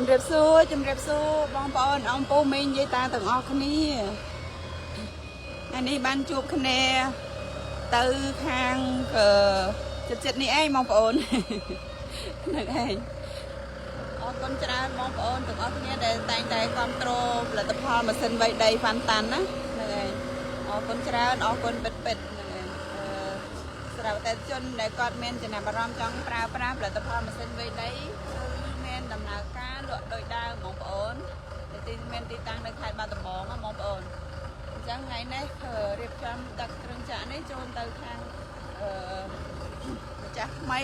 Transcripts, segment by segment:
ជំរាបសួរជំរាបសួរបងប្អូនអង្គពូមីងយាយតាទាំងអស់គ្នាថ្ងៃនេះបានជួបគ្នាទៅខាងអឺចិត្តចិត្តនេះឯងបងប្អូន ហ្នឹងឯងអរគុណច្រើនបងប្អូនទាំងអស់គ្នាដែលតែងតែគ្រប់គ្រងផលិតផលម៉ាស៊ីនវៃដីហ្វាន់តាន់ណាហ្នឹងឯងអរគុណច្រើនអរគុណពិតពិតហ្នឹងឯងអឺសម្រាប់អតិថិជនដែលគាត់មានចំណាប់អារម្មណ៍ចង់ប្រើប្រាស់ផលិតផលម៉ាស៊ីនវៃដីគឺមានដំណើរការលក់ដោយដើមបងប្អូនទីមានទីតាំងនៅខេត្តបាត់ដំបងណាបងប្អូនអញ្ចឹងថ្ងៃនេះរៀបចំដឹកគ្រឿងចក្រនេះជូនទៅខាងអឺម្ចាស់ថ្មី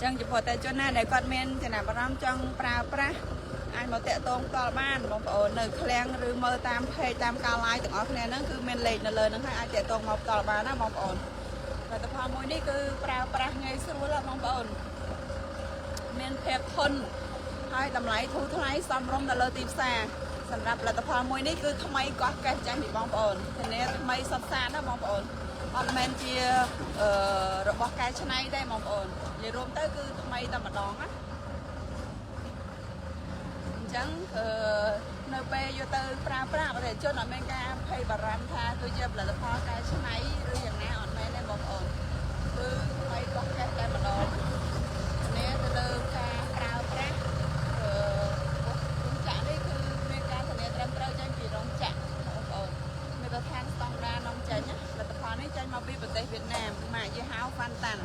ចឹងចំពោះតែជនណាដែលគាត់មានចំណាប់អារម្មណ៍ចង់ប្រើប្រាស់អាចមកតាក់ទងផ្ទាល់បានបងប្អូននៅឃ្លាំងឬមើលតាម page តាមការ live ទាំងអស់គ្នាហ្នឹងគឺមានលេខនៅលើហ្នឹងហើយអាចតាក់ទងមកផ្ទាល់បានណាបងប្អូនផលិតផលមួយនេះគឺប្រើប្រាស់ងាយស្រួលណាបងប្អូនមានភាពធន់ហើយតម្លៃធូរថ្លៃសមរម្យនៅលើទីផ្សារសម្រាប់ផលិតផលមួយនេះគឺថ្មីកោះកេះចាស់ពីបងប្អូនធានាថ្មីសុទ្ធសាធណាបងប្អូនអត់មែនជាអឺរបស់កែច្នៃទេបងប្អូននិយាយរួមទៅគឺថ្មីតែម្ដងណាអញ្ចឹងអឺនៅពេលយកទៅប្រើប្រាស់អតិថិជនអត់មានការភ័យបារម្ភថាគឺជាផលិតផលកែច្នៃឬយ៉ាងណាអត់មែនទេបងប្អូនគឺថ្មីកោះកេះតែម្ដងធានាទៅលើការប្រើប្រាស់អឺរោងចក្រនេះគឺមានការធានាត្រឹមត្រូវចេញពីរោងចក្របងប្អូនមាត្រដ្ឋានស្តង់ដារនាំចេញណាផលិតផលនេះចេញមកពីប្រទេសវៀតណាមម៉ាកយីហោហ្វាន់តាន់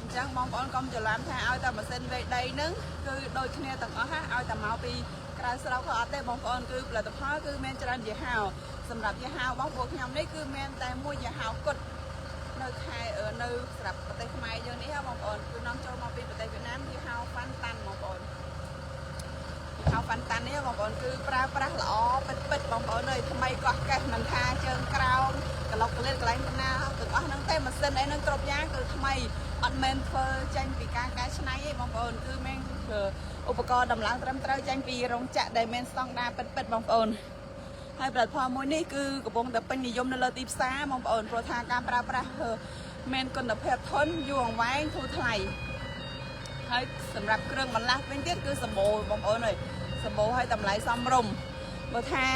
អញ្ចឹងបងប្អូនកុំច្រឡំថាឲ្យតែម៉ាស៊ីនវេដីហ្នឹងគឺដូចគ្នាទាំងអស់ណាឲ្យតែមកពីក្រៅស្រុកក៏អត់ទេបងប្អូនគឺផលិតផលគឺមានច្រើនយីហោសម្រាប់យីហោរបស់ពួកខ្ញុំនេះគឺមានតែមួយយីហោគត់នៅខែនៅសម្រាប់ប្រទេសខ្មែរយើងនេះហ៎បងប្អូនគឺនាំចូលមកពីប្រទេសវៀតណាមយីហោហ្វាន់តាន់បងប្អូនយីហោហ្វាន់តាន់នេះបងប្អូនគឺប្រើប្រាស់ល្អពិតពិតបងប្អូនអើយថ្មីកោះកេះមិនថាជើងក្រោមកឡុកកលិតកន្លែងណាទាំងអស់ហ្នឹងទេម៉ាស៊ីនអីហ្នឹងគ្រប់យ៉ាងគឺថ្មីអត់មែនធ្វើចេញពីការកែច្នៃទេបងប្អូនគឺមានឧបករណ៍ដំឡើងត្រឹមត្រូវចេញពីរោងចក្រដែលមានស្តង់ដារពិតពិតបងប្អូនហើយផលិតផលមួយនេះគឺកំពុងតែពេញនិយមនៅលើទីផ្សារបងប្អូនព្រោះថាការប្រើប្រាស់មានគុណភាពធន់យូរអង្វែងធូរថ្លៃហើយសម្រាប់គ្រឿងបន្លាស់វិញទៀតគឺសម្បូរបងប្អូនអើយសម្បូរហើយតម្លៃសមរម្យបើថា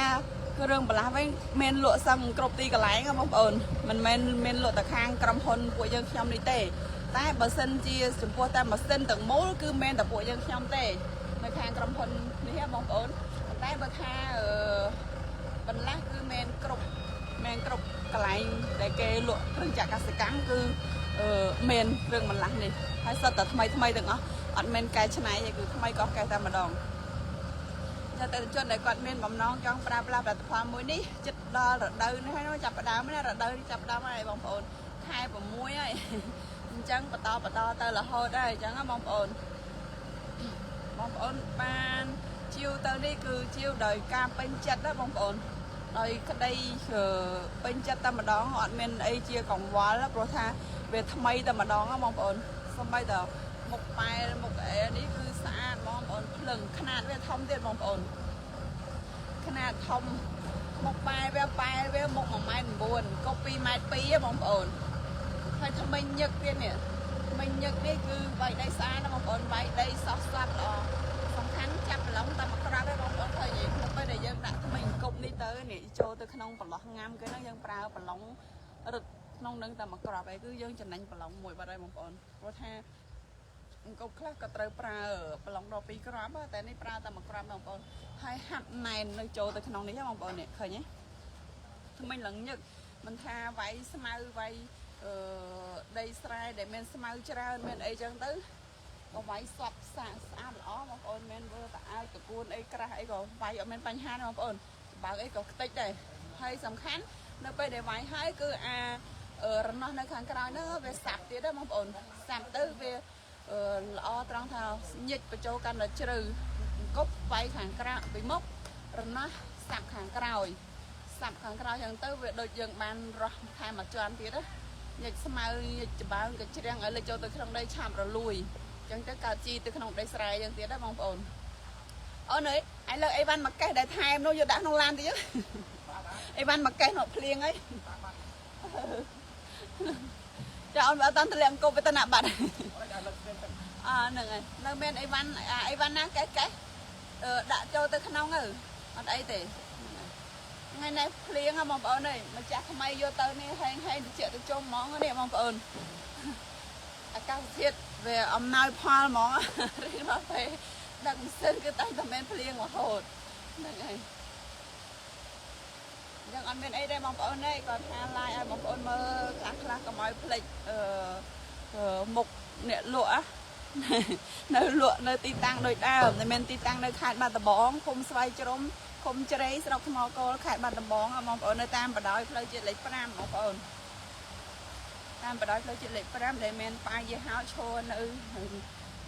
គ្រឿងបន្លាស់វិញមានលក់សឹងគ្រប់ទីកន្លែងហ៎បងប្អូនមិនមែនមានលក់តែខាងក្រុមហ៊ុនពួកយើងខ្ញុំនេះទេតែបើសិនជាចំពោះតែម៉ាស៊ីនទាំងមូលគឺមានតែពួកយើងខ្ញុំទេនៅខាងក្រុមហ៊ុននេះហ៎បងប្អូនប៉ុន្តែបើថាអឺបន្លាស់គឺមានគ្រប់មានគ្រប់កន្លែងដែលគេលក់គ្រឿងចក្រកសិកម្មគឺអឺមានគ្រឿងបន្លាស់នេះហើយសុទ្ធតែថ្មីថ្មីទាំងអស់អត់មានកែច្នៃទេគឺថ្មីកោះកេះតែម្ដង ចាតែជនដែលគាត់មានបំណងចង់ប្រើប្រាស់ផលិតផលមួយនេះចិត្តដល់រដូវនេះហើយចាប់ផ្ដើមណារដូវនេះចាប់ផ្ដើមហើយបងប្អូនខែ6ហើយអញ្ចឹងបន្តបន្តទៅរហូតហើយអញ្ចឹងណាបងប្អូនបងប្អូនបានជាវទៅនេះគឺជាវដោយការពេញចិត្តណាបងប្អូនដោយក្តីពេញចិត្តតែម្ដងអត់មានអីជាកង្វល់ព្រោះថាវាថ្មីតែម្ដងណាបងប្អូនសំបីតមុខប៉ែលមុខអែនេះគឺស្អាតបងប្អូនភ្លឹងខ្នាតវាធំទៀតបងប្អូន ខ្នាតធំមុខប៉ែវាប៉ែវាមុខ1ម៉ែត្រ9កុប2ម៉ែត្រ2ហ៎បងប្អូនហើយថ្មិញញឹកទៀតនេះថ្មិញញឹកនេះគឺវាយដីស្អាតណាបងប្អូនវាយដីសោះស្លាប់ល្អសំខាន់ចាប់ប្រឡងតែមកក្រាប់ឯងបងប្អូនឃើញទេនៅពេលដែលយើងដាក់ថ្មិញគប់នេះទៅនេះចូលទៅក្នុងប្រឡោះងាំគេហ្នឹងយើងប្រើប្រឡងរឹតក្នុងនឹងតែមកក្រាប់ឯងគឺយើងចំណេញប្រឡងមួយបាត់ហើយបងប្អូនព្រោះថា អង្គប់ខ្លះក៏ត្រូវប្រើប្រឡងដល់2គ្រាប់តែនេះប្រើតែមួយគ្រាប់បងប្អូនហើយហាត់ណែននៅចូលទៅក្នុងនេះបងប្អូននេះឃើញទេថ្មិញឡើងញឹកមិនថាវាយស្មៅវាយអឺដីស្រែដែលមានស្មៅច្រើនមានអីចឹងទៅក៏វាយសពស្អាតស្អាតល្អបងប្អូនមានវើតអាចកគួនអីក្រាស់អីក៏វាយអត់មានបញ្ហាទេបងប្អូនបើកអីក៏ខ្ទេចដែរហើយសំខាន់នៅពេលដែលវាយហើយគឺអារណោះនៅខាងក្រោយហ្នឹងវាសាប់ទៀតណាបងប្អូនសាប់ទៅវា អឺល្អត្រង់ថាញិចបញ្ចូលកាន់តែជ្រៅអង្គប់វាយខាងក្រៅពីមុខរណោះសាប់ខាងក្រោយសាប់ខាងក្រោយចឹងទៅវាដូចយើងបានរស់ថែមមួយជាន់ទៀតណាញិចស្មៅញិចច្បើងក៏ជ្រាំងឲ្យលិចចូលទៅក្នុងដីឆាប់រលួយចឹងទៅកើតជីទៅក្នុងដីស្រែចឹងទៀតណាបងប្អូនអូនអើយឯងលើកអីវ៉ាន់មកកេះដែលថែមនោះយកដាក់ក្នុងឡានទៀតអីវ៉ាន់មកកេះនោះភ្លៀងអីចាអូនបើអត់តាន់តម្លាក់អង្គប់វេទនៈបាត់ អហ្នឹងហើយនៅមានអីវ៉ាន់អីវ៉ាន់ណាកេះកេះដាក់ចូលទៅក្នុងទៅអត់អីទេថ្ងៃនេះភ្លៀងហ៎បងប្អូនអើយម្ចាស់ថ្មីយកទៅនេះហែងហែងតិចទៅជុំហ្មងនេះបងប្អូនអាកាសធាតុវាអំណោយផលហ្មងរៀងរាល់ពេលដឹកម៉ាស៊ីនគឺតែតែមានភ្លៀងរហូតហ្នឹងហើយអញ្ចឹងអត់មានអីទេបងប្អូនទេគាត់ថា live ឲ្យបងប្អូនមើលខ្លះខ្លះកុំឲ្យភ្លេចអឺមុខអ្នកលក់នៅលក់នៅទីតាំងដូចដើមតែមានទីតាំងនៅខេត្តបាត់ដំបងឃុំស្វាយជ្រុំឃុំជ្រៃស្រុកថ្មគោលខេត្តបាត់ដំបងបងប្អូននៅតាមបណ្ដោយផ្លូវជាតិលេខ5បងប្អូនតាមបណ្ដោយផ្លូវជាតិលេខ5ដែលមានប៉ាយយីហោឈរនៅ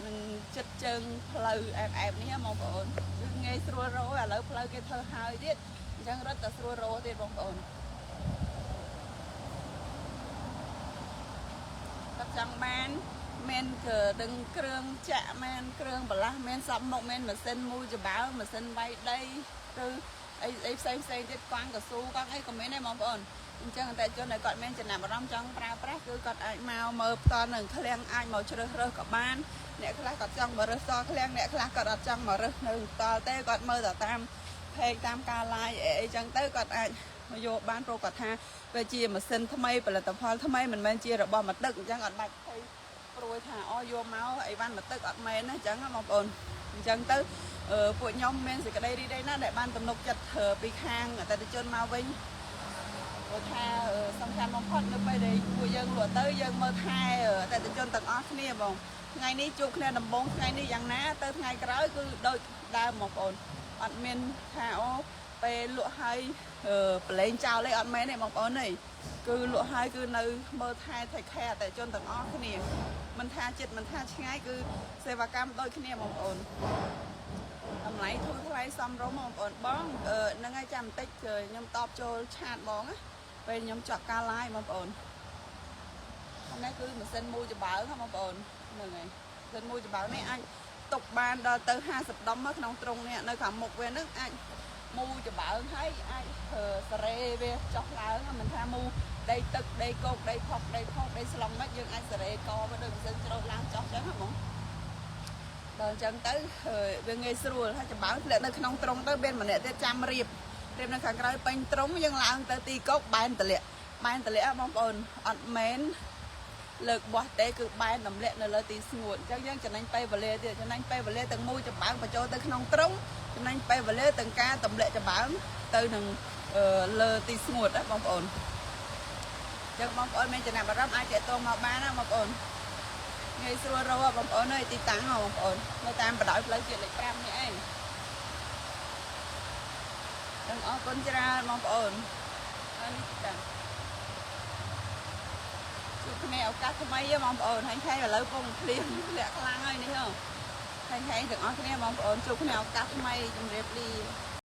នឹងចិត្តជើងផ្លូវអែបអែបនេះបងប្អូនគឺងាយស្រួលរកឥឡូវផ្លូវគេធ្វើហើយទៀតអញ្ចឹងរត់តែស្រួលរកទៀតបងប្អូនគាត់ចង់បានមានគឺដឹងគ្រឿងចាក់មានគ្រឿងបន្លាស់មានសពមុខមានម៉ាស៊ីនមូច្បើម៉ាស៊ីនវាយដីឬអីអីផ្សេងផ្សេងទៀតកង់កស៊ូកង់អីក៏មានដែរបងប្អូនអញ្ចឹងតែជនដែលគាត់មានចំណាប់អារម្មណ៍ចង់ប្រើប្រាស់គឺគាត់អាចមកមើលផ្ទាល់នឹងឃ្លាំងអាចមកជ្រើសរើសក៏បានអ្នកខ្លះគាត់ចង់មករើសផ្ទាល់ឃ្លាំងអ្នកខ្លះគាត់អត់ចង់មករើសនៅផ្ទាល់ទេគាត់មើលតែតាម page តាមការ live អីអីចឹងទៅគាត់អាចមកយកបានព្រោះគាត់ថាវាជាម៉ាស៊ីនថ្មីផលិតផលថ្មីមិនមែនជារបស់មកទឹកអញ្ចឹងអត់បាច់ភ័យព្រួយថាអូយកមកអីវ៉ាន់មកទឹកអត់មែនណាអញ្ចឹងបងប្អូនអញ្ចឹងទៅពួកខ្ញុំមានសេចក្តីរីករាយណាស់ដែលបានទំនុកចិត្តពីខាងអតិថិជនមកវិញព្រោះថាសំខាន់បំផុតនៅពេលដែលពួកយើងលក់ទៅយើងមើលថែអតិថិជនទាំងអស់គ្នាបងថ្ងៃនេះជួបគ្នាដំបូងថ្ងៃនេះយ៉ាងណាទៅថ្ងៃក្រោយគឺដូចដើមបងប្អូនអត់មានថាអូពេលលក់ហើយប្រឡែងចោលទេអត់មែនទេបងប្អូនទេគឺលក់ហើយគឺនៅមើលថែ take care អតិថិជនទាំងអស់គ្នាមិនថាចិត្តមិនថាឆ្ងាយគឺសេវាកម្មដូចគ្នាបងប្អូនតម្លៃធូរថ្លៃសមរម្យបងប្អូនបងហ្នឹងហើយចាំបន្តិចខ្ញុំតបចូល chat បងណាពេលខ្ញុំចប់ការ live បងប្អូននេះគឺម៉ាស៊ីនមូច្បើងបងប្អូនហ្នឹងហើយម៉ាស៊ីនមូច្បើងនេះអាចទុកបានដល់ទៅ50ដុំក្នុងទ្រុងនេះនៅខាងមុខវាហ្នឹងអាចមូច្បើងហើយអាចសារ៉េវាចុះឡើងមិនថាមូដីទឹកដីគោកដីផុកដីផុកដីស្លុងមិនយើងអាចសារ៉េកវាដូចម៉ាស៊ីនច្រូតឡើងចុះចឹងហ៎បងដល់អញ្ចឹងទៅវាងាយស្រួលហើយច្បើងធ្លាក់នៅក្នុងទ្រុងទៅមានម្នាក់ទៀតចាំរៀបរៀបនៅខាងក្រោយពេញទ្រុងយើងឡើងទៅទីគោកបែនតម្លាក់បែនតម្លាក់បងប្អូនអត់មែនលើកបោះទេគឺបែនទម្លាក់នៅលើទីស្ងួតអញ្ចឹងយើងចំណេញពេលវេលាទៀតចំណេញពេលវេលាទាំងមូលចម្បើងបញ្ចូលទៅក្នុងទ្រុងចំណេញពេលវេលាទាំងការទម្លាក់ចម្បើងទៅនឹងលើទីស្ងួតណាបងប្អូនអញ្ចឹងបងប្អូនមានចំណាប់អារម្មណ៍អាចទាក់ទងមកបានណាបងប្អូនងាយស្រួលរកបងប្អូនអើយទីតាំងបងប្អូននៅតាមបណ្ដោយផ្លូវជាតិលេខ5នេះឯងទាំងអរគុណច្រើនបងប្អូនហើយនេះទីតាំងជួបគ្នាឱកាសថ្មីបងប្អូនហើយខែឥឡូវពងភ្លៀងធ្លាក់ខ្លាំងហើយនេះហ៎ហើយហែងទាំងអស់គ្នាបងប្អូនជួបគ្នាឱកាសថ្មីជម្រាបលា។